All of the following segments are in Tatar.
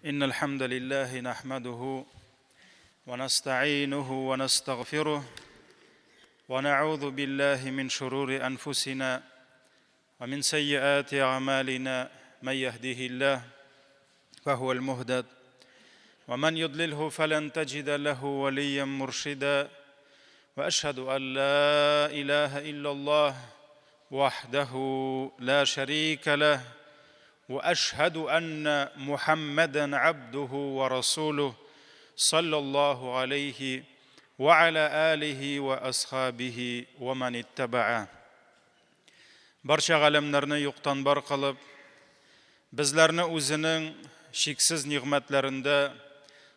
إن الحمد لله نحمده ونستعينه ونستغفره ونعوذ بالله من شرور أنفسنا ومن سيئات أعمالنا من يهده الله فهو المهدد ومن يضلله فلن تجد له وليا مرشدا واشهد ان لا اله الا الله وحده لا شريك له واشهد ان محمدا عبده ورسوله صلى الله عليه وعلى اله واصحابه ومن اتبعه Барча галәмнәрне юктан бар кылып, безләрне үзенең чиксез нигъмәтләрендә,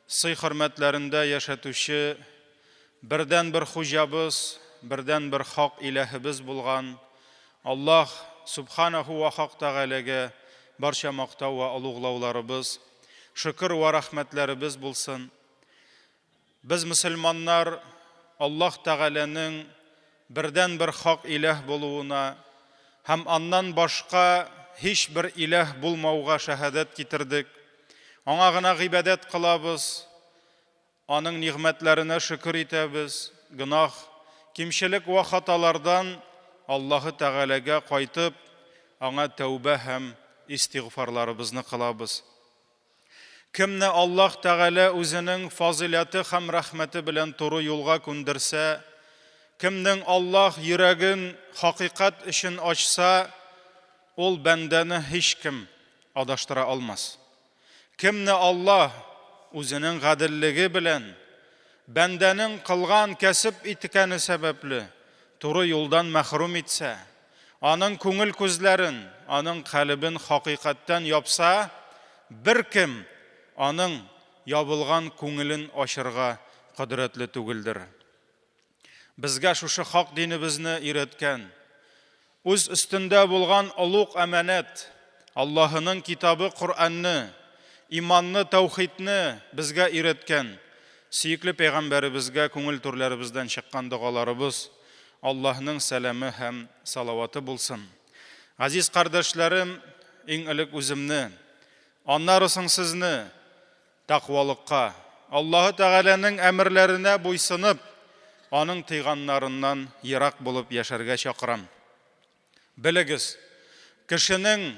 сый-хөрмәтләрендә яшәтүче бердәнбер хуҗабыз, бердәнбер хак иләһебез булган Аллаһ Сүбхәнәһү вә Хак Тәгаләгә барча мактау вә олуглауларыбыз, шөкер вә рәхмәтләребез булсын. Без, мөселманнар, Аллаһ Тәгаләнең бердәнбер хак иләһ булуына һәм Аннан башка һичбер иләһ булмауга шәһадәт китердек. Аңа гына гыйбадәт кылабыз, Аның нигъмәтләренә шөкер итәбез, гөнаһ, кимчелек вә хаталардан Аллаһы Тәгаләгә кайтып, Аңа тәүбә һәм истигъфарларыбызны кылабыз. Кемне Аллаһ Тәгалә үзенең фазыйләте һәм рәхмәте белән туры юлга күндерсә, кемнең Аллаһ йөрәген хакыйкать өчен ачса, ул бәндәне һичкем адаштыра алмас. Кемне Аллаһ үзенең гаделлеге белән бәндәнең кылган кәсеп иткәне сәбәпле туры юлдан мәхрүм итсә, Аның күңел күзләрен, аның калебен хакыйкатьтән япса, беркем аның ябылган күңелен ачырга кодрәтле түгелдер. Безгә шушы хак динебезне өйрәткән, үз өстендә булган олуг әманәт, Аллаһының китабы Коръәнне, иманны, тәүхидне безгә өйрәткән сөекле пәйгамбәребезгә күңел түрләребездән чыккан догаларыбыз, Аллаһның сәламе һәм салаваты булсын. Газиз кардәшләрем, иң элек үземне, аннары соң сезне тәкъвалыкка, Аллаһы Тәгаләнең әмерләренә буйсынып, аның тыйганнарыннан ерак булып яшәргә чакырам. Белегез, кешенең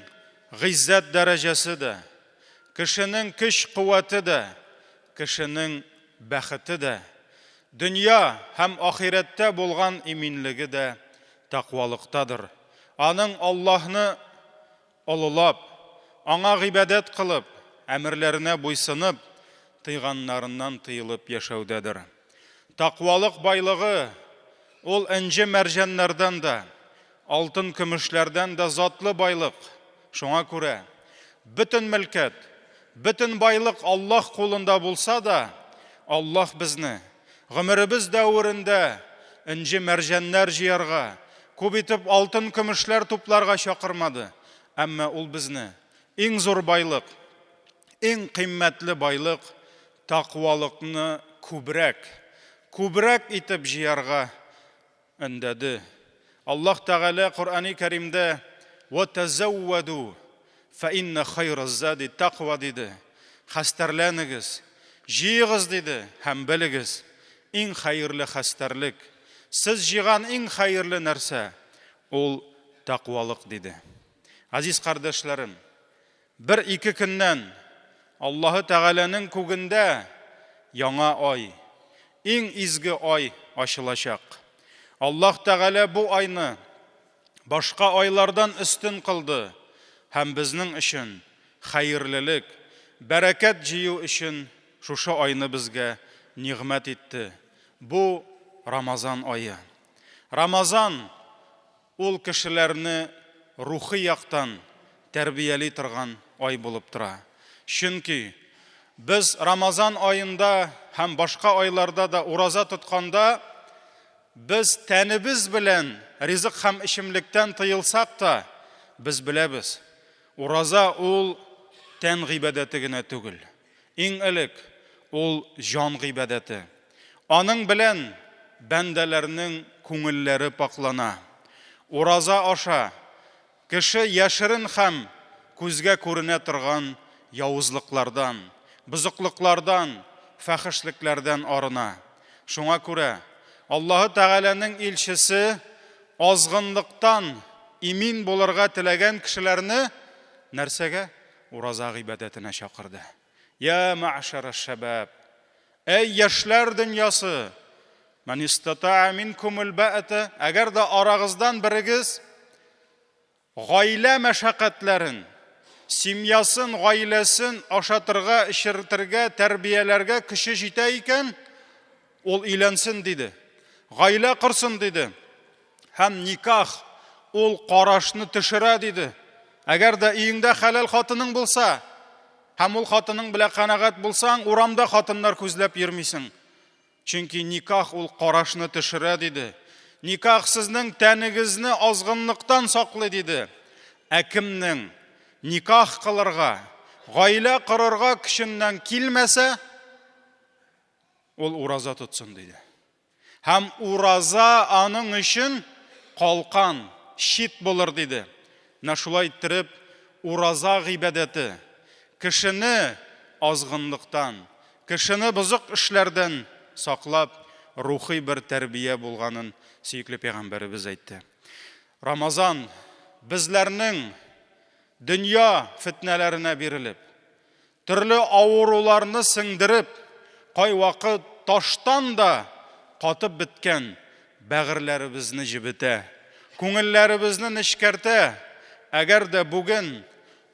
гыйззәт дәрәҗәсе дә, кешенең көч-куәте дә, кешенең бәхете дә, дөнья һәм ахирәттә булган иминлеге дә тәкъвалыктадыр. Аның Аллаһны олылап, Аңа гыйбадәт кылып, әмерләренә буйсынып, тыйганнарыннан тыелып яшәүдәдер. Тәкъвалык байлыгы, ул энҗе-мәрҗәннәрдән дә, алтын-көмешләрдән дә затлы байлык. Шуңа күрә, бөтен мөлкәт, бөтен байлык Аллаһ кулында булса да, Аллаһ безне, гомеребез дәверендә энҗе-мәрҗәннәр җыярга, күп итеп алтын-көмешләр тупларга чакырмады. Әмма Ул безне иң зур байлык, иң кыйммәтле байлык, тәкъвалыкны күбрәк, күбрәк итеп җыярга өндәде. Аллаһ Тәгалә Коръәни Кәримдә, Вә тәзәүвәдү, фә иннә хайраз-зади тәкъва диде. Хәстәрләнегез, җыегыз диде һәм белегез, иң хәерле хәстәрлек, сез җыйган иң хәерле нәрсә, ул тәкъвалык диде. Газиз кардәшләрем, бер-ике көннән Аллаһы Тәгаләнең күгендә яңа ай, иң изге ай ачылачак. Аллаһ Тәгалә бу айны башка айлардан өстен кылды һәм безнең өчен хәерлелек, бәрәкәт җыю өчен шушы айны безгә нигъмәт итте. Бу Рамазан ае. Рамазан, Ул кешеләрне рухи яктан тәрбияли торган ай булып тора. Чөнки без Рамазан аенда һәм башка айларда да ураза тотканда, без тәнебез белән ризык һәм эчемлектән тыелсак та, без беләбез, ураза ул тән гыйбадәте генә түгел. Иң элек, ул җан гыйбадәте. Аның белән бәндәләрнең күңелләре пакълана. Ураза аша кеше яшерен һәм күзгә күренә торган явызлыклардан, бозыклыклардан, фәхешлекләрдән арына. Шуңа күрә Аллаһы Тәгаләнең илчесе азгынлыктан имин булырга теләгән кешеләрне нәрсәгә? Ураза гыйбадәтенә чакырды. Я мәгъшәрә шәбаб! Әй яшьләр дөньясы! Мән истатаа минкумул баата, әгәр дә арагыздан берегез Гаилә мәшәкатьләрен, семьясын, гаиләсен ашатырга, эчертергә, тәрбияләргә көче җитә икән, ул өйләнсен, диде. Гаилә корсын, диде. Һәм никах ул карашны төшерә, диде. Әгәр дә өеңдә хәләл хатының булса, һәм ул хатының белән канәгать булсаң, урамда хатыннар күзләп йөрмисең. Чөнки никах ул карашны төшерә, диде. Никах сезнең тәнегезне азгынлыктан саклый, диде. Ә кемнең никах кылырга, гаилә корырга көченнән килмәсә, ул ураза тотсын, диде. Һәм ураза аның өчен калкан, щит булыр, диде. Менә шулай иттереп, ураза гыйбадәте кешене азгынлыктан, кешене бозык эшләрдән саклап, рухи бер тәрбия булганын сөекле пәйгамбәребез әйтте. Рамазан безләрнең дөнья фетнәләренә бирелеп, төрле авыруларны сеңдереп, кайвакыт таштан да катып беткән бәгырьләребезне җебетә, күңелләребезне нечкәртә. Әгәр дә бүген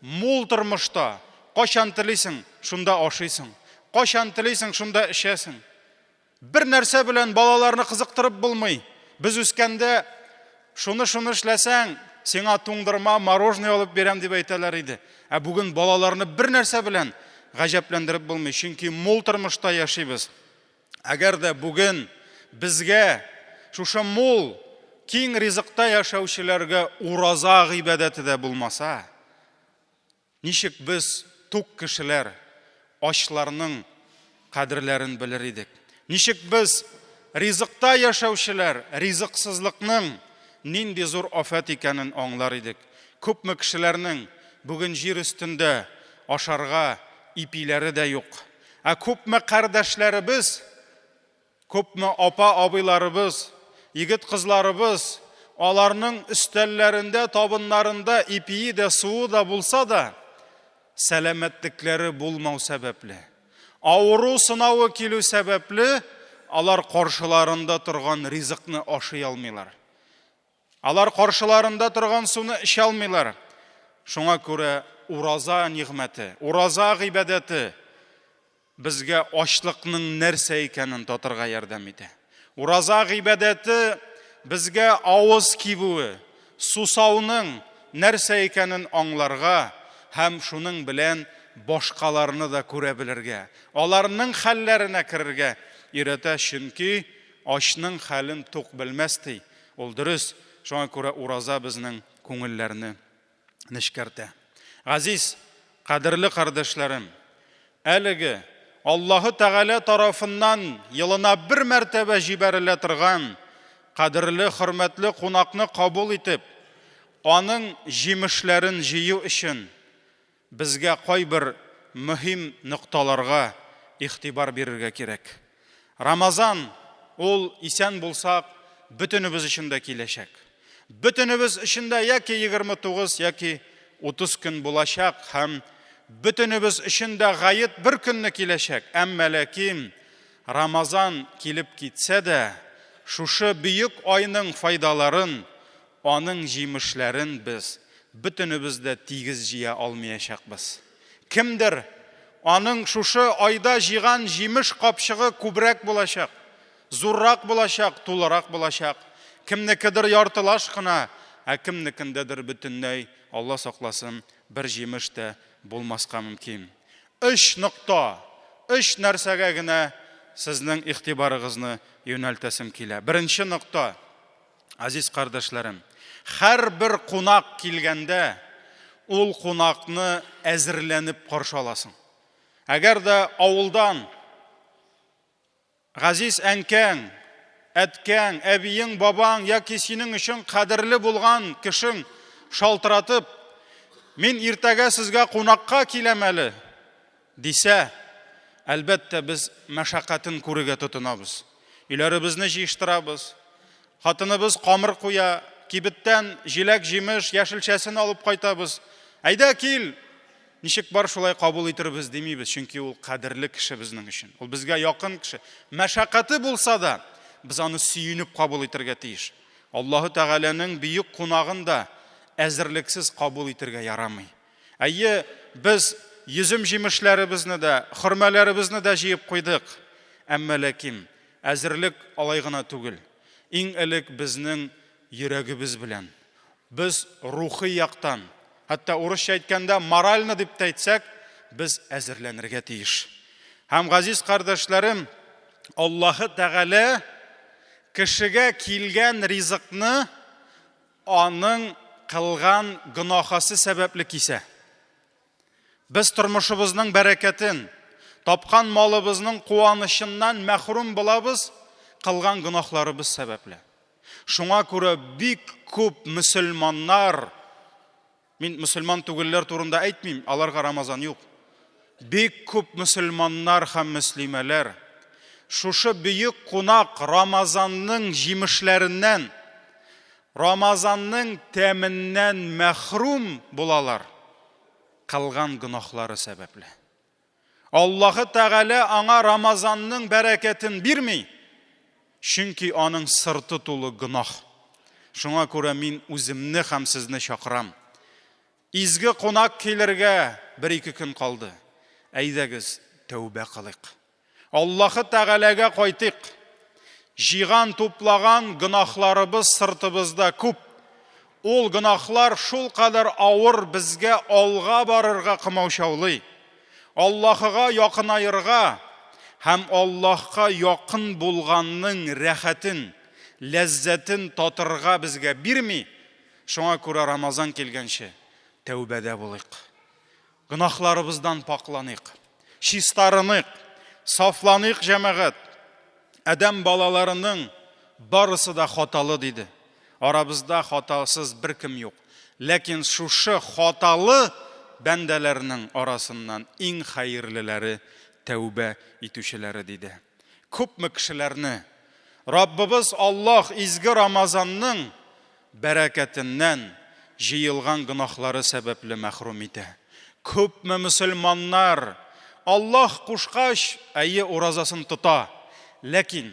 мул тормышта кайчан телисең, шунда ашыйсың, кайчан телисең, шунда эчәсең. Бер нәрсә белән балаларны кызыктырып булмый. Без үскәндә шуны-шуны эшләсәң, сиңа туңдырма, мороженое алып бирәм дип әйтәләр иде. Ә бүген балаларны бер нәрсә белән гаҗәпләндереп булмый, чөнки мул тормышта яшибез. Әгәр дә бүген безгә шушы мул, киң ризыкта яшәүчеләргә ураза гыйбадәте дә булмаса, Ничек без, тук кешеләр, ачларның кадерләрен белер идек? Ничек без, ризыкта яшәүчеләр, ризыксызлыкның нинди зур афәт икәнен аңлар идек? Күпме кешеләрнең бүген җир өстендә ашарга ипиләре дә юк. Ә күпме кардәшләребез Күпме апа-абыйларыбыз, егет-кызларыбыз, аларның өстәлләрендә, табыннарында ипие дә, суы да булса да, сәламәтлекләре булмау сәбәпле, авыру сынавы килү сәбәпле, алар каршыларында торган ризыкны ашый алмыйлар. Алар каршыларында торган суны эчә алмыйлар. Шуңа күрә ураза нигъмәте, ураза гыйбадәте безгә ачлыкның нәрсә икәнен татырга ярдәм итә. Ураза гыйбадәте безгә авыз кибүе, сусауның нәрсә икәнен аңларга һәм шуның белән башкаларны да күрә белергә, аларның хәлләренә керергә өйрәтә, чөнки ачның хәлен тук белмәс ди. Ул дөрес, шуңа күрә ураза безнең күңелләрне нечкәртә. Газиз, кадерле кардәшләрем, әлеге Аллаһы Тәгалә тарафыннан елына бер мәртәбә җибәрелә торган кадерле, хөрмәтле кунакны кабул итеп, аның җимешләрен җыю өчен безгә кайбер мөһим нокталарга игътибар бирергә кирәк. Рамазан ул исән булсак, бөтенебез өчен дә киләчәк. Бөтенебез өчен дә яки 29, яки 30 көн булачак һәм бөтенебез өчен дә гает бер көнне киләчәк. Әмма ләкин Рамазан килеп китсә дә, шушы бөек айның файдаларын, аның җимешләрен без бөтенебез дә тигез җыя алмыячакбыз. Кемдер аның шушы айда җыйган җимеш капчыгы күбрәк булачак, зуррак булачак, тулырак булачак. Кемнекедер яртылаш кына, ә кемнекендәдер бөтенләй, Алла сакласын, бер җимеш тә булмаска мөмкин. Өч нокта, өч нәрсәгә генә сезнең игътибарыгызны юнәлтәсем килә. Беренче нокта. Азиз кардәшләрем, һәрбер кунак килгәндә, ул кунакны әзерләнеп каршы аласың. Әгәр дә авылдан газиз әнкәң, әткәң, әбиең, бабаң яки синең өчен кадерле булган кешең шалтыратып, мин иртәгә сезгә кунакка киләм әле, дисә, әлбәттә, без мәшәкатен күрергә тотынабыз. Өйләребезне җыештырабыз. Хатыныбыз камыр куя, кибеттән җиләк-җимеш, яшелчәсен алып кайтабыз. Әйдә, кил! Ничек бар, шулай кабул итербез димибез, чөнки ул кадерле кеше безнең өчен. Ул безгә якын кеше. Мәшәкате булса да, без аны сөенеп кабул итәргә тиеш. Аллаһы Тәгаләнең бөек кунагын да әзерлексез кабул итәргә ярамый. Әйе, без йөзем җимешләребезне дә, хөрмәләребезне дә җыеп куйдык. Әмма ләкин әзерлек алай гына түгел. Иң элек безнең йөрәгебез белән. Без рухи яктан, хәтта урысча әйткәндә морально дип тә әйтсәк, без әзерләнергә тиеш. Һәм газиз кардәшләрем, Аллаһы Тәгалә кешегә килгән ризыкны аның кылган гөнаһасы сәбәпле кисә. Без тормышыбызның бәрәкәтен, тапкан малыбызның куанычыннан мәхрүм булабыз кылган гөнаһларыбыз сәбәпле. Шуңа күрә бик күп мөселманнар, мин мөселман түгелләр турында әйтмим, аларга Рамазан юк. Бик күп мөселманнар һәм мөслимәләр шушы бөек кунак Рамазанның җимешләреннән, Рамазанның тәменнән мәхрүм булалар, кылган гөнаһлары сәбәпле. Аллаһы Тәгалә аңа Рамазанның бәрәкәтен бирми, чөнки аның сырты тулы гөнаһ. Шуңа күрә мин үземне һәм сезне чакырам. Изге кунак килергә бер-ике көн калды. Әйдәгез, тәүбә кылыйк. Аллаһы Тәгаләгә кайтыйк. Җыйган, туплаган гөнаһларыбыз сыртыбызда күп. Ул гөнаһлар шулкадәр авыр безгә алга барырга комаучаулый. Аллаһыга якынаерга һәм Аллаһка якын булганның рәхәтен, ләззәтен татырга безгә бирми. Шуңа күрә Рамазан килгәнче тәүбәдә булыйк. Гөнаһларыбыздан пакъланыйк, чистарыныйк, сафланыйк, җәмәгать. Адәм балаларының барысы да хаталы, диде. Арабызда хатасыз беркем юк. Ләкин шушы хаталы бәндәләрнең арасыннан иң хәерлеләре тәүбә итүчеләре, диде. Күпме кешеләрне Раббыбыз Аллаһ изге Рамазанның бәрәкәтеннән җыелган гөнаһлары сәбәпле мәхрүм итә. Күпме мөселманнар, Аллаһ кушкач, әйе, уразасын тота, ләкин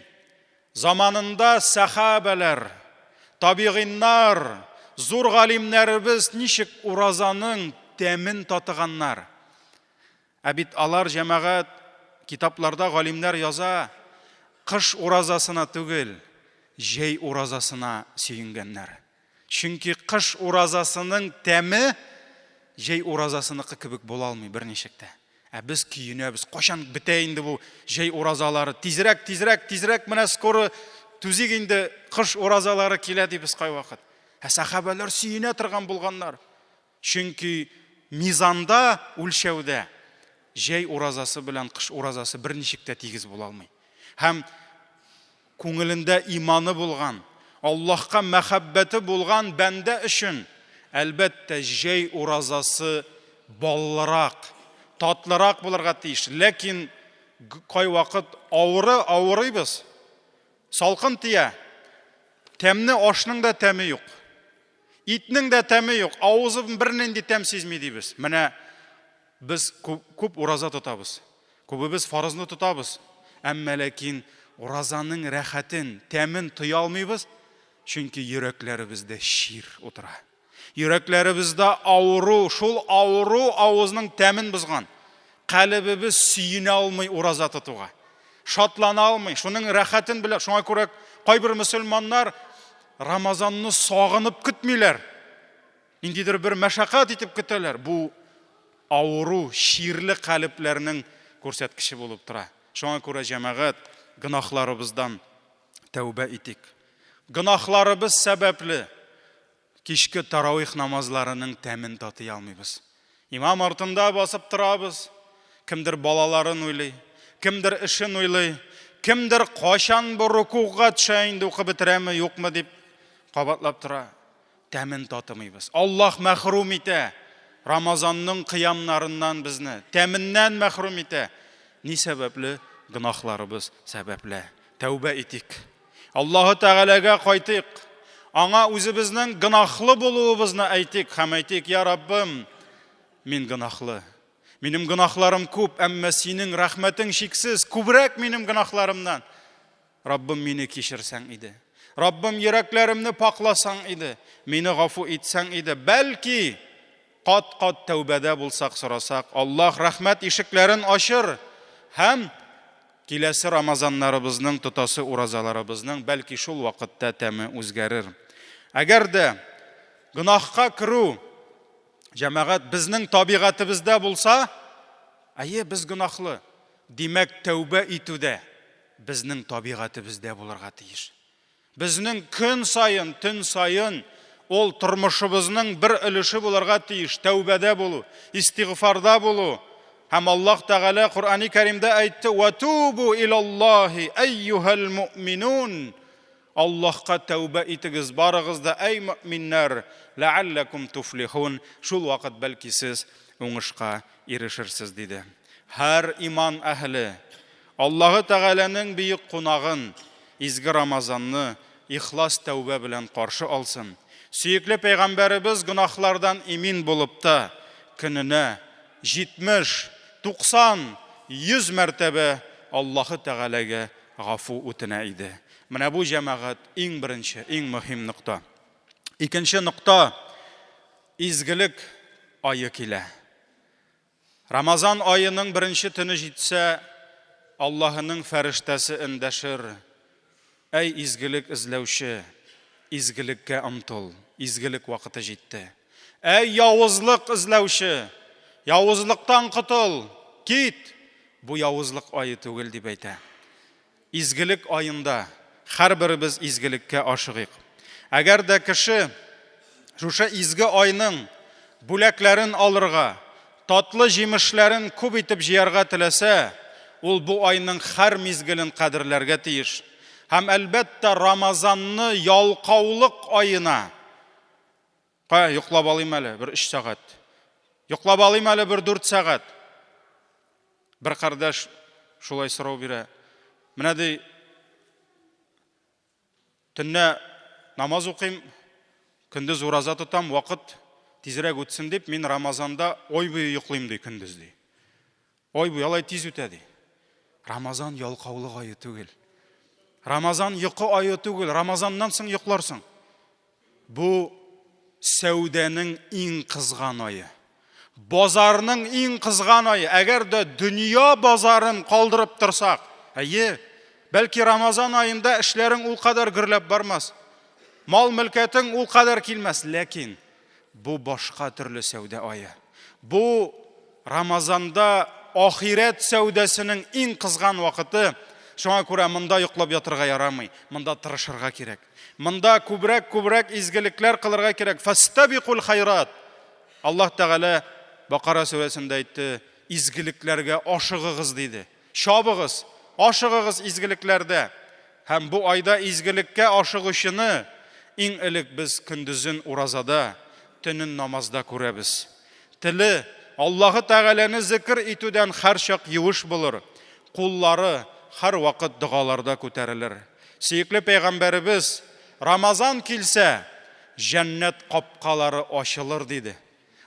заманында сәхабәләр, табигыйннар, зур галимнәребез ничек уразаның тәмен татыганнар. Ә бит алар, җәмәгать, китапларда галимнәр яза, кыш уразасына түгел, җәй уразасына сөенгәннәр. Чөнки кыш уразасының тәме җәй уразасыныкы кебек була алмый берничек тә. Ә без көенәбез, кайчан бетә инде бу җәй уразалары? Тизрәк, тизрәк, тизрәк менә скоро түзик инде, кыш уразалары килә дибез кайвакыт. Ә сәхабәләр сөенә торган булганнар. Чөнки мизанда, үлчәүдә җәй уразасы белән кыш уразасы берничек тә тигез була алмый. Һәм күңелендә иманы булган, Аллаһка мәхәббәте булган бәндә өчен, әлбәттә, җәй уразасы баллырак, татлырак булырга тиеш. Ләкин кайвакыт авыры, авырыйбыз. Салкын тия. Тәмне ашның да тәме юк. Итнең дә тәме юк, авызым бернинди тәм сизми дибез. Менә без күп, күп ураза тотабыз. Күбебез фарызны тотабыз. Әмма ләкин уразаның рәхәтен, тәмен тоя алмыйбыз, чөнки йөрәкләребездә чир утыра. Йөрәкләребездә авыру, шул авыру авызның тәмен бозган. Калебебез сөенә алмый ураза тотуга. Шатлана алмый, шуның рәхәтен белә. Шуңа күрә кайбер мөселманнар Рамазанны сагынып көтмиләр. Ниндидер бер мәшәкать итеп көтәләр. Бу авыру, чирле калебләрнең күрсәткече булып тора. Шуңа күрә, җәмәгать, гөнаһларыбыздан тәүбә итик. Гөнаһларыбыз сәбәпле кичке таравих намазларының тәмен татый алмыйбыз. Имам артында басып торабыз. Кемдер балаларын уйлый, кемдер эшен уйлый, кемдер кайчан бу рукугга төшә инде, укып бетерәме, юкмы дип кабатлап тора. Тәмен татымыйбыз. Аллаһ мәхрүм итә. Рамазанның кыямнарыннан безне, тәменнән мәхрүм итә. Ни сәбәпле? Гөнаһларыбыз сәбәпле. Тәүбә итик. Аллаһы Тәгаләгә кайтыйк. Аңа үзебезнең гөнаһлы булуыбызны әйтик һәм әйтик, Я Раббым, мин гөнаһлы. Минем гөнаһларым күп, әмма синең рәхмәтең чиксез, күбрәк минем гөнаһларымнан. Раббым, мине кичерсәң иде. Раббым, йөрәкләремне пакъласаң иде. Мине гафу итсәң иде. Бәлки, кат-кат тәүбәдә булсак, сорасак, Аллаһ рәхмәт ишекләрен ачыр һәм киләсе Рамазаннарыбызның, тотасы уразаларыбызның бәлки шул вакытта тәме үзгәрер. Әгәр дә гөнаһка керү Җәмәгать, безнең табигатебездә булса, әйе, без гөнаһлы. Димәк, тәүбә итү дә безнең табигатебездә булырга тиеш. Безнең көн саен, төн саен ул тормышыбызның бер өлеше булырга тиеш, тәүбәдә булу, истигъфарда булу. Һәм Аллаһ Тәгалә Коръәни Кәримдә әйтте: "Ва тубу илаллаһи әйюһәл муъминун". Аллаһка тәүбә итегез барыгыз да, әй мөэминнәр, ләәлләкүм туфлихун, шул вакыт бәлки сез уңышка ирешерсез, диде. Һәр иман әһеле Аллаһы Тәгаләнең бөек кунагын, изге Рамазанны ихлас тәүбә белән каршы алсын. Сөекле пәйгамбәребез гөнаһлардан имин булып та, көненә 70, 90, 100 мәртәбә Аллаһы Тәгаләгә гафу үтенә иде. Менә бу, җәмәгать, иң беренче, иң мөһим нокта. Икенче нокта, изгелек ае килә. Рамазан аеның беренче төне җитсә, Аллаһының фәрештәсе эндәшер, Әй изгелек эзләүче, изгелеккә омтыл, изгелек вакыты җитте. Әй явызлык эзләүче, явызлыктан котыл, кит, бу явызлык ае түгел, дип әйтә. Изгелек аенда һәрберебез изгелеккә ашыгыйк. Әгәр дә кеше шушы изге айның бүләкләрен алырга, татлы җимешләрен күп итеп җыярга теләсә, ул бу айның һәр мизгелен кадерләргә тиеш. Һәм, әлбәттә, Рамазанны ялкаулык аена, Кая, йоклап алыйм әле бер өч сәгать. Йоклап алыйм әле бер дүрт сәгать. Бер кардәш шулай сорау бирә. Менә ди, төнлә намаз укыйм, көндез ураза тотам, вакыт тизрәк үтсен дип, мин Рамазанда ой буе йоклыйм ди көндез ди. Ой буе алай тиз үтә ди. Рамазан ялкаулык ае түгел. Рамазан йокы ае түгел. Рамазаннан соң йокларсың. Бу сәүдәнең иң кызган ае. Базарның иң кызган ае. Әгәр дә дөнья базарын калдырып торсак, әйе, бәлки Рамазан аенда эшләрең ул кадәр гөрләп бармас. Мал-мөлкәтең ул кадәр килмәс, ләкин бу башка төрле сәүдә ае. Бу Рамазанда ахирәт сәүдәсенең иң кызган вакыты. Шуңа күрә монда йоклап ятырга ярамый, монда тырышырга кирәк. Монда күбрәк-күбрәк изгелекләр кылырга кирәк. Фастабикул хайрат. Аллаһ Тәгалә Бакара сүрәсендә әйтте, изгелекләргә ашыгыгыз диде. Чабыгыз, ашыгыгыз изгелекләрдә. Һәм бу айда изгелеккә ашыгучыны иң элек без көндезен уразада, төнен намазда күрәбез. Теле Аллаһы Тәгаләне зикер итүдән һәрчак юеш булыр, куллары һәрвакыт догаларда күтәрелер. Сөекле пәйгамбәребез, Рамазан килсә, җәннәт капкалары ачылыр, диде.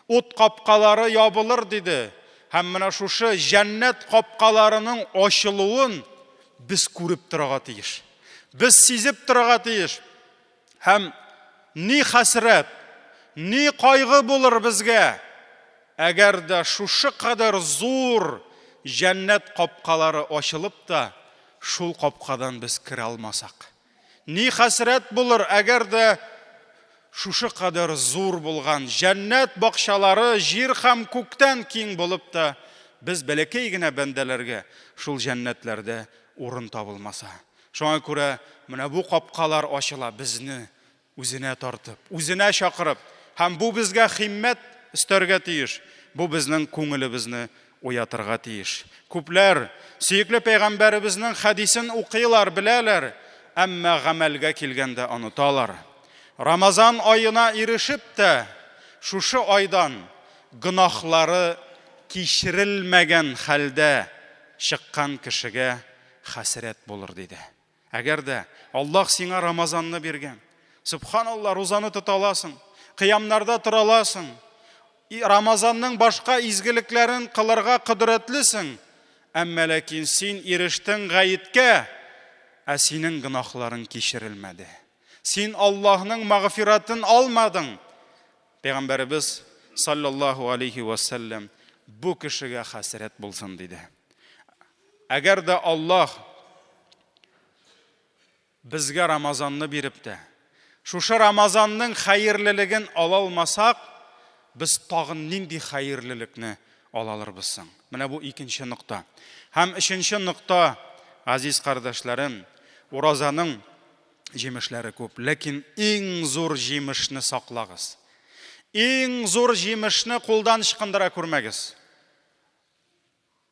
Ут капкалары ябылыр, диде. Һәм менә шушы җәннәт капкаларының ачылуын без күреп торырга тиеш. Без сизеп торырга тиеш. Һәм ни хәсрәт, ни кайгы булыр безгә, әгәр дә шушы кадәр зур җәннәт капкалары ачылып та, шул капкадан без керә алмасак. Ни хәсрәт булыр, әгәр дә шушы кадәр зур булган җәннәт бакчалары җир һәм күктән киң булып та, без бәләкәй генә бәндәләргә шул җәннәтләрдә урын табылмаса. Шуңа күрә менә бу капкалар ачыла безне үзенә тартып, үзенә чакырып, һәм бу безгә химмәт өстәргә тиеш, бу безнең күңелебезне уятырга тиеш. Күпләр сөекле пәйгамбәребезнең хәдисен укыйлар, беләләр, әмма гамәлгә килгәндә оныталар. Рамазан аена ирешеп тә, шушы айдан гөнаһлары кичерелмәгән хәлдә чыккан кешегә хәсрәт булыр, диде. Әгәр дә Аллаһ сиңа Рамазанны биргән, сөбханалла, рузаны тота аласың, кыямнарда тора аласың, Рамазанның башка изгелекләрен кылырга кодрәтлесең, әмма ләкин син ирештең гаеткә, ә синең гөнаһларың кичерелмәде. Син Аллаһның мәгъфиратын алмадың. Пәйгамбәребез саллаллаһу алейхи ва сәлләм бу кешегә хәсрәт булсын диде. Әгәр дә Аллаһ безгә Рамазанны биреп тә, шушы Рамазанның хәерлелеген ала алмасак, без тагын нинди хәерлелекне ала алырбыз соң? Менә бу икенче нокта. Һәм өченче нокта, газиз кардәшләрем, уразаның җимешләре күп, ләкин иң зур җимешне саклагыз. Иң зур җимешне кулдан ычкындыра күрмәгез.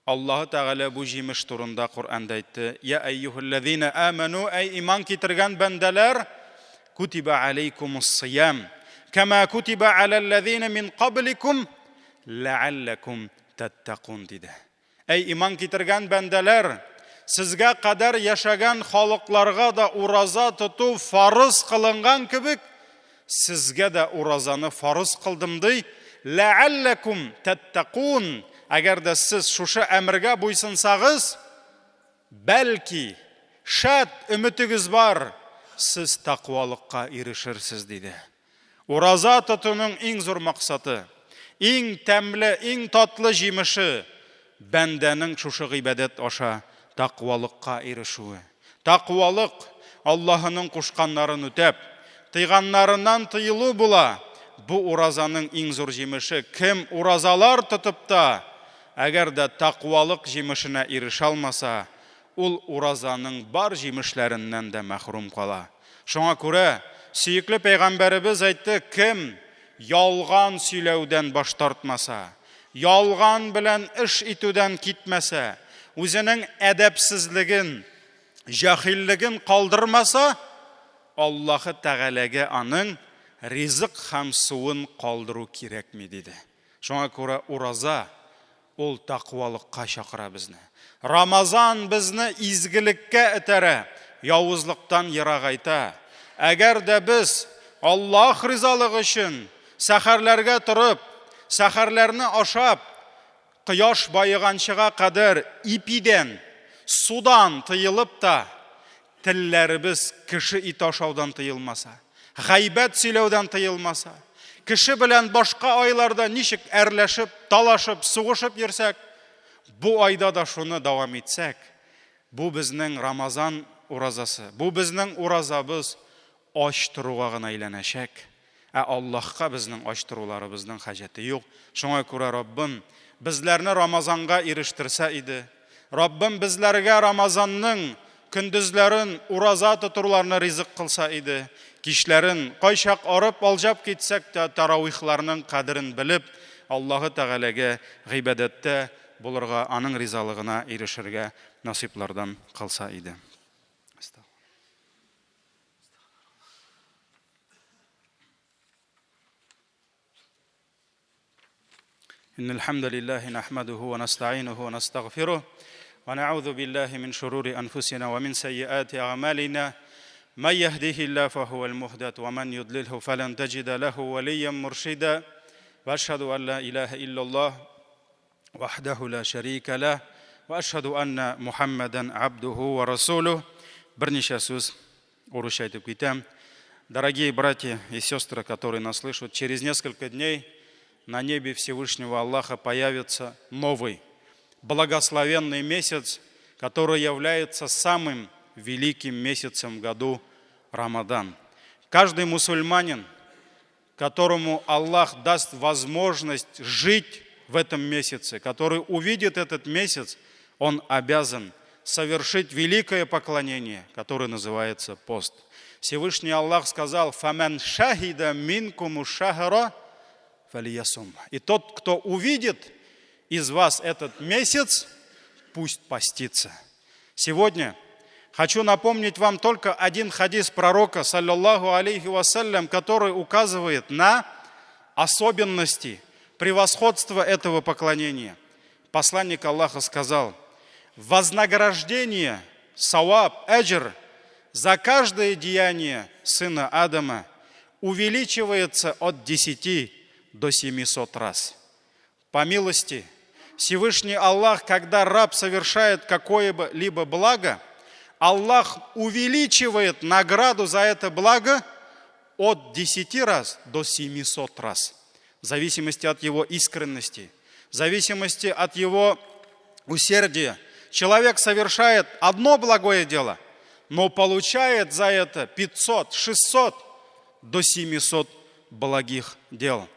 Аллаһы Тәгалә бу җимеш турында Коръәндә әйтте, Я әйюһәлләзина аману, әй иман китергән бәндәләр, кутиба алейкумус сиям, кама кутиба аләлләзина мин кабликум, ләалләкум тәттәкун диде. Әй иман китергән бәндәләр, сезгә кадәр яшәгән халыкларга да ураза тоту фарыз кылынган кебек, Сезгә дә уразаны фарыз кылдым, ди. Ләалләкум тәттәкун. Әгәр дә сез шушы әмергә буйсынсагыз, бәлки, шәт, өметегез бар, сез тәкъвалыкка ирешерсез, диде. Ураза тотуның иң зур максаты, иң тәмле, иң татлы җимеше, бәндәнең шушы гыйбадәт аша тәкъвалыкка ирешүе. Тәкъвалык, Аллаһының кушканнарын үтәп, тыйганнарыннан тыелу була. Бу уразаның иң зур җимеше. Кем уразалар тотып та, әгәр дә тәкъвалык җимешенә ирешә алмаса, ул уразаның бар җимешләреннән дә мәхрүм кала. Шуңа күрә сөекле пәйгамбәребез әйтте, кем ялган сөйләүдән баш тартмаса, ялган белән эш итүдән китмәсә, үзенең әдәпсезлеген, җаһиллеген калдырмаса, Аллаһы Тәгаләгә аның ризык һәм суын калдыру кирәкми, диде. Шуңа күрә ураза ул тәкъвалыкка чакыра безне. Рамазан безне изгелеккә этәрә, явызлыктан ерагайта. Әгәр дә без Аллаһ ризалыгы өчен сәхәрләргә торып, сәхәрләрне ашап, кояш баеганчыга кадәр ипидән, судан тыелып та, Телләребез кеше ите ашаудан тыелмаса, гайбәт сөйләүдән тыелмаса, кеше белән башка айларда ничек әрләшеп, талашып, сугышып йөрсәк, бу айда да шуны дәвам итсәк, бу безнең Рамазан уразасы, бу безнең уразабыз ач торуга гына әйләнәчәк. Ә Аллаһка безнең ач торуларыбызның хаҗәте юк. Шуңа күрә Раббым безләрне Рамазанга ирештерсә иде. Раббым безләргә Рамазанның көндезләрен ураза тотуларны ризык кылса иде. Кичләрен кайчак арып алҗап китсәк тә таравихларның кадерен белеп, Аллаһы Тәгаләгә гыйбадәттә булырга, аның ризалыгына ирешергә насыйплардан кылса иде. إن الحمد لله نحمده ونستعينه ونستغفره ونعوذ بالله من شرور أنفسنا ومن سيئات أعمالنا من يهده الله فهو المهدد ومن يضلله فلن تجد له وليا مرشدا وأشهد أن لا إله إلا الله وحده لا شريك له وأشهد أن محمدا عبده ورسوله Берничә сүз урысча әйтеп китәм. Дорогие братья и сестры, которые нас слышат, через несколько дней на небе Всевышнего Аллаха появится новый, благословенный месяц, который является самым великим месяцем в году Рамадан. Каждый мусульманин, которому Аллах даст возможность жить в этом месяце, который увидит этот месяц, он обязан совершить великое поклонение, которое называется пост. Всевышний Аллах сказал, «Фамен шахида минкуму шахара фалиясум». И тот, кто увидит из вас этот месяц, пусть постится. Сегодня хочу напомнить вам только один хадис пророка, саллаллаху алейхи вассалям, который указывает на особенности Превосходство этого поклонения. Посланник Аллаха сказал, вознаграждение, саваб, эджр, за каждое деяние сына Адама увеличивается от 10 до 700 раз. По милости Всевышний Аллах, когда раб совершает какое-либо благо, Аллах увеличивает награду за это благо от 10 раз до 700 раз. В зависимости от его искренности, в зависимости от его усердия. Человек совершает одно благое дело, но получает за это 500, 600 до 700 благих дел.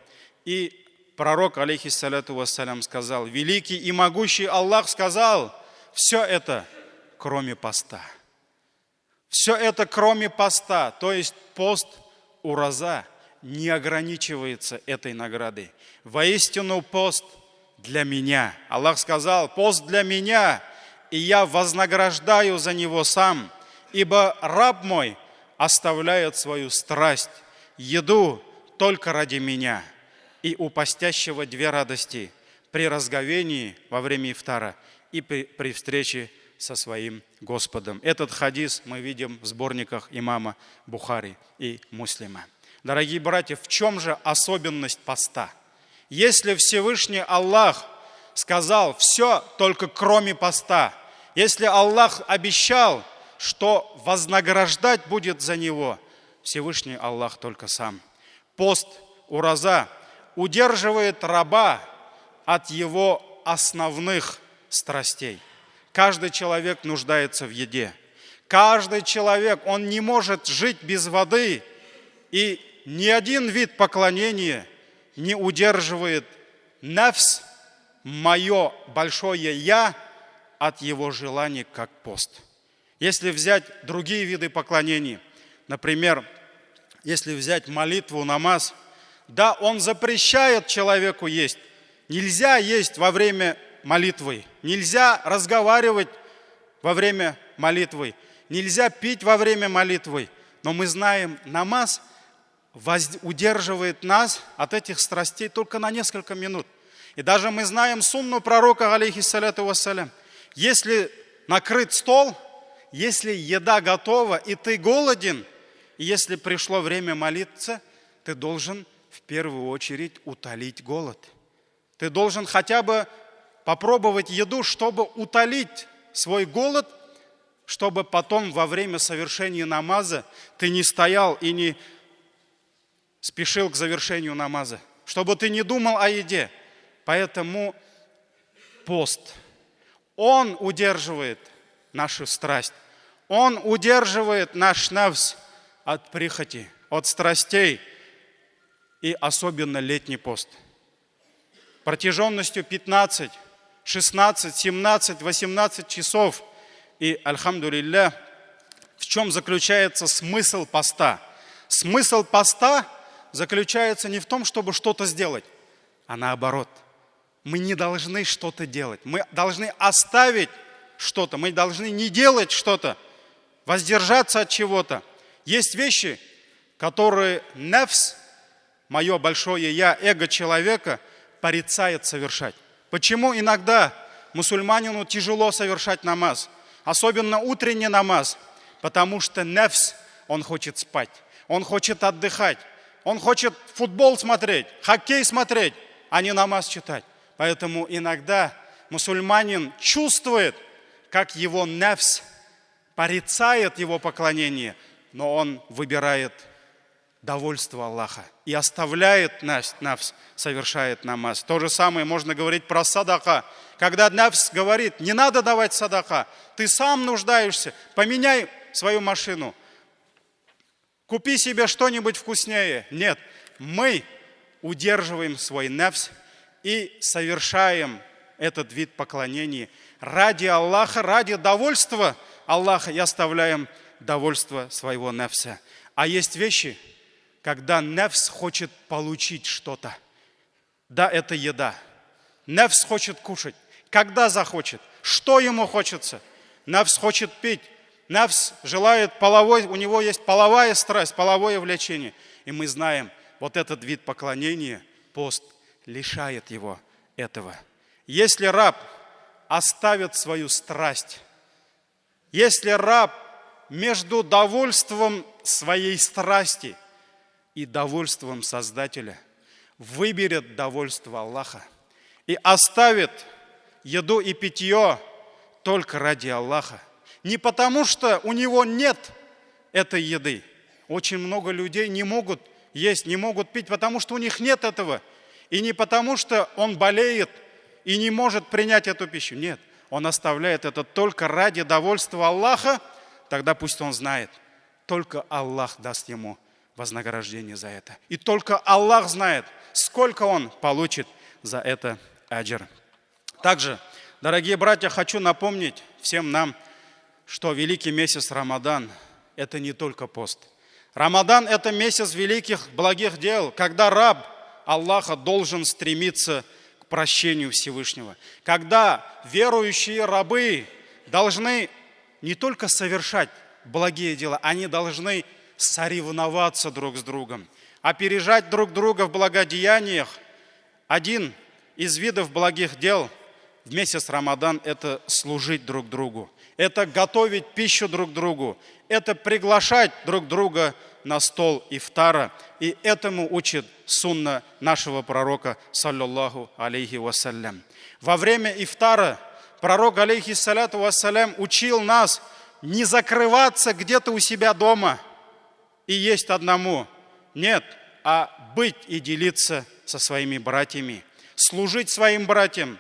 И пророк, عليه الصلاة والسلام, сказал, великий и могущий Аллах сказал, все это кроме поста. Все это кроме поста, то есть пост ураза не ограничивается этой наградой. Воистину пост для меня. Аллах сказал, пост для меня, и я вознаграждаю за него сам, ибо раб мой оставляет свою страсть, еду только ради меня. И у постящего две радости при разговении во время ифтара и при встрече со своим Господом. Этот хадис мы видим в сборниках имама Бухари и Муслима. Дорогие братья, в чем же особенность поста? Если Всевышний Аллах сказал все только кроме поста, если Аллах обещал, что вознаграждать будет за него, Всевышний Аллах только сам. Пост, ураза удерживает раба от его основных страстей. Каждый человек нуждается в еде. Каждый человек, он не может жить без воды. И ни один вид поклонения не удерживает نفس, мое большое «я», от его желаний, как пост. Если взять другие виды поклонений, например, если взять молитву, намаз, да, он запрещает человеку есть. Нельзя есть во время молитвы, нельзя разговаривать во время молитвы, нельзя пить во время молитвы. Но мы знаем, намаз удерживает нас от этих страстей только на несколько минут. И даже мы знаем сунну пророка, عليه الصلاة والسلام. Если накрыт стол, если еда готова, и ты голоден, и если пришло время молиться, ты должен в первую очередь утолить голод. Ты должен хотя бы попробовать еду, чтобы утолить свой голод, чтобы потом во время совершения намаза ты не стоял и не спешил к завершению намаза, чтобы ты не думал о еде. Поэтому пост, он удерживает нашу страсть, он удерживает наш نفس от прихоти, от страстей, и особенно летний пост. Протяженностью 15, 16, 17, 18 часов. И, الحمد لله, в чем заключается смысл поста? Смысл поста заключается не в том, чтобы что-то сделать, а наоборот. Мы не должны что-то делать. Мы должны оставить что-то. Мы должны не делать что-то, воздержаться от чего-то. Есть вещи, которые نفس, мое большое я, эго человека, порицает совершать. Почему иногда мусульманину тяжело совершать намаз? Особенно утренний намаз. Потому что نفس, он хочет спать, он хочет отдыхать, он хочет футбол смотреть, хоккей смотреть, а не намаз читать. Поэтому иногда мусульманин чувствует, как его نفس порицает его поклонение, но он выбирает довольство Аллаха и оставляет نفس, совершает намаз. То же самое можно говорить про садака. Когда نفس говорит, не надо давать садака, ты сам нуждаешься, поменяй свою машину, купи себе что-нибудь вкуснее. Нет, мы удерживаем свой نفس и совершаем этот вид поклонения ради Аллаха, ради довольства Аллаха и оставляем довольство своего нефса. А есть вещи, когда نفس хочет получить что-то. Да, это еда. نفس хочет кушать. Когда захочет? Что ему хочется? نفس хочет пить. نفس желает половой, у него есть половая страсть, половое влечение. И мы знаем, вот этот вид поклонения, пост, лишает его этого. Если раб оставит свою страсть, если раб между довольством своей страсти и довольством Создателя выберет довольство Аллаха и оставит еду и питье только ради Аллаха, не потому что у него нет этой еды. Очень много людей не могут есть, не могут пить, потому что у них нет этого. И не потому что он болеет и не может принять эту пищу. Нет, он оставляет это только ради довольства Аллаха, тогда пусть он знает, только Аллах даст ему вознаграждение за это. И только Аллах знает, сколько он получит за это аджр. Также, дорогие братья, хочу напомнить всем нам, что великий месяц Рамадан – это не только пост. Рамадан – это месяц великих благих дел, когда раб Аллаха должен стремиться к прощению Всевышнего. Когда верующие рабы должны не только совершать благие дела, они должны соревноваться друг с другом, опережать друг друга в благодеяниях. Один из видов благих дел в месяц Рамадан – это служить друг другу, это готовить пищу друг другу, это приглашать друг друга на стол ифтара. И этому учит сунна нашего пророка, саллаллаху алейхи вассалям. Во время ифтара пророк, алейхиссаляту вассалям, учил нас не закрываться где-то у себя дома и есть одному. Нет, а быть и делиться со своими братьями, служить своим братьям.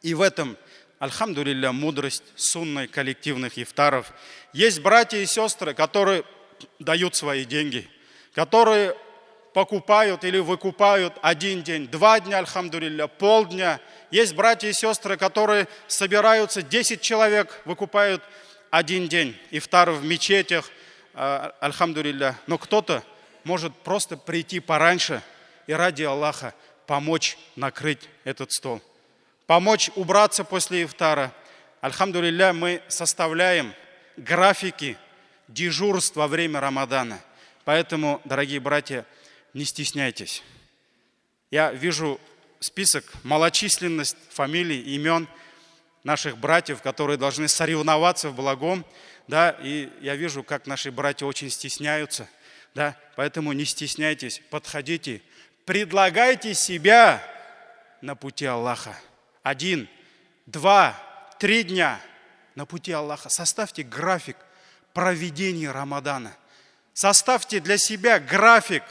И в этом, альхамдулилля, мудрость сунны коллективных ифтаров. Есть братья и сестры, которые дают свои деньги, которые покупают или выкупают один день, 2 дня, альхамдулилля, полдня. Есть братья и сестры, которые собираются, 10 человек выкупают один день ифтар в мечетях, альхамдулилля. Но кто-то может просто прийти пораньше и ради Аллаха помочь накрыть этот стол, помочь убраться после ифтара. Альхамдулилля, мы составляем графики дежурств во время Рамадана. Поэтому, дорогие братья, не стесняйтесь. Я вижу список, малочисленность фамилий, имен наших братьев, которые должны соревноваться в благом, да, и я вижу, как наши братья очень стесняются, да, поэтому не стесняйтесь, подходите, предлагайте себя на пути Аллаха. 1, 2, 3 дня на пути Аллаха. Составьте график проведения Рамадана. Составьте для себя график,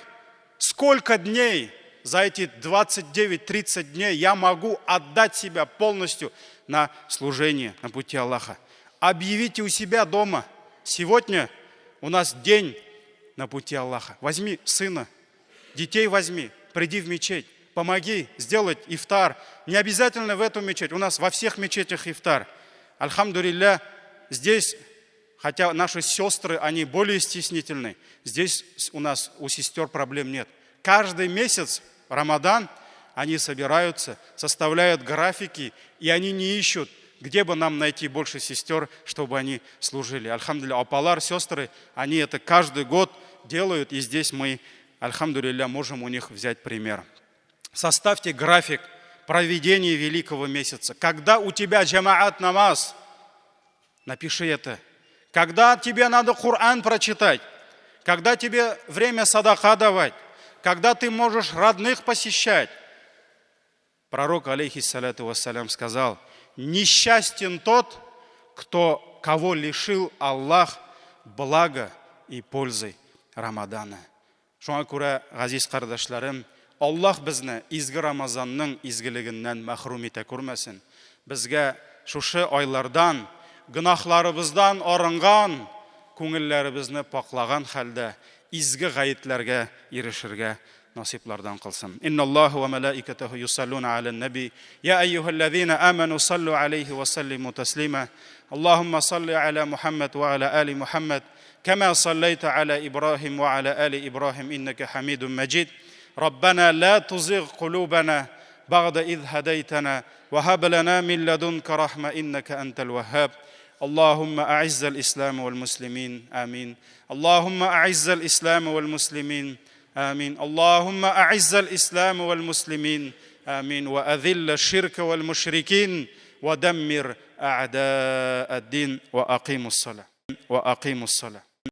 сколько дней за эти 29-30 дней я могу отдать себя полностью на служение на пути Аллаха. Объявите у себя дома. Сегодня у нас день на пути Аллаха. Возьми сына, детей возьми, приди в мечеть, помоги сделать ифтар. Не обязательно в эту мечеть, у нас во всех мечетях ифтар. Альхамдулилля, здесь, хотя наши сестры, они более стеснительны, здесь у нас у сестер проблем нет. Каждый месяц Рамадан они собираются, составляют графики, и они не ищут, где бы нам найти больше сестер, чтобы они служили. Альхамдулилля, апалар, сестры, они это каждый год делают, и здесь мы, альхамдулилля, можем у них взять пример. Составьте график проведения великого месяца. Когда у тебя джамаат намаз, напиши это. Когда тебе надо Коран прочитать, когда тебе время садака давать, когда ты можешь родных посещать. Пророк, алейхиссаляту вассалям, сказал: несчастен тот, кто, кого лишил Аллах блага и пользы Рамадана. Шуңа күрә, газиз кардәшләрем, Аллаһ безне изге Рамазанның изгелегеннән мәхрүм итә күрмәсен. Безгә шушы айлардан, гөнаһларыбыздан арынган, күңелләребезне паклаган хәлдә изге гаетләргә ирешергә насыйплардан кылсын. Инналлаһу ва малаикатаху юсаллуна алян наби. Я айюхаллазина аману саллу алейхи ва саллиму таслима. Аллахумма салли аля Мухаммад ва аля али Мухаммад, кама саллайта аля Ибрахим ва аля али Ибрахим иннака хамидун маджид. ربنا لا تزغ قلوبنا بعد إذ هديتنا وهب لنا من لدنك رحمة إنك أنت الوهاب. اللهم أعز الإسلام والمسلمين آمين. اللهم أعز الإسلام والمسلمين آمين. اللهم أعز الإسلام والمسلمين Амин. Ва азилла ширка вал мушрикин ва даммир а'да ад-дин ва акимус сала. Ва акимус сала.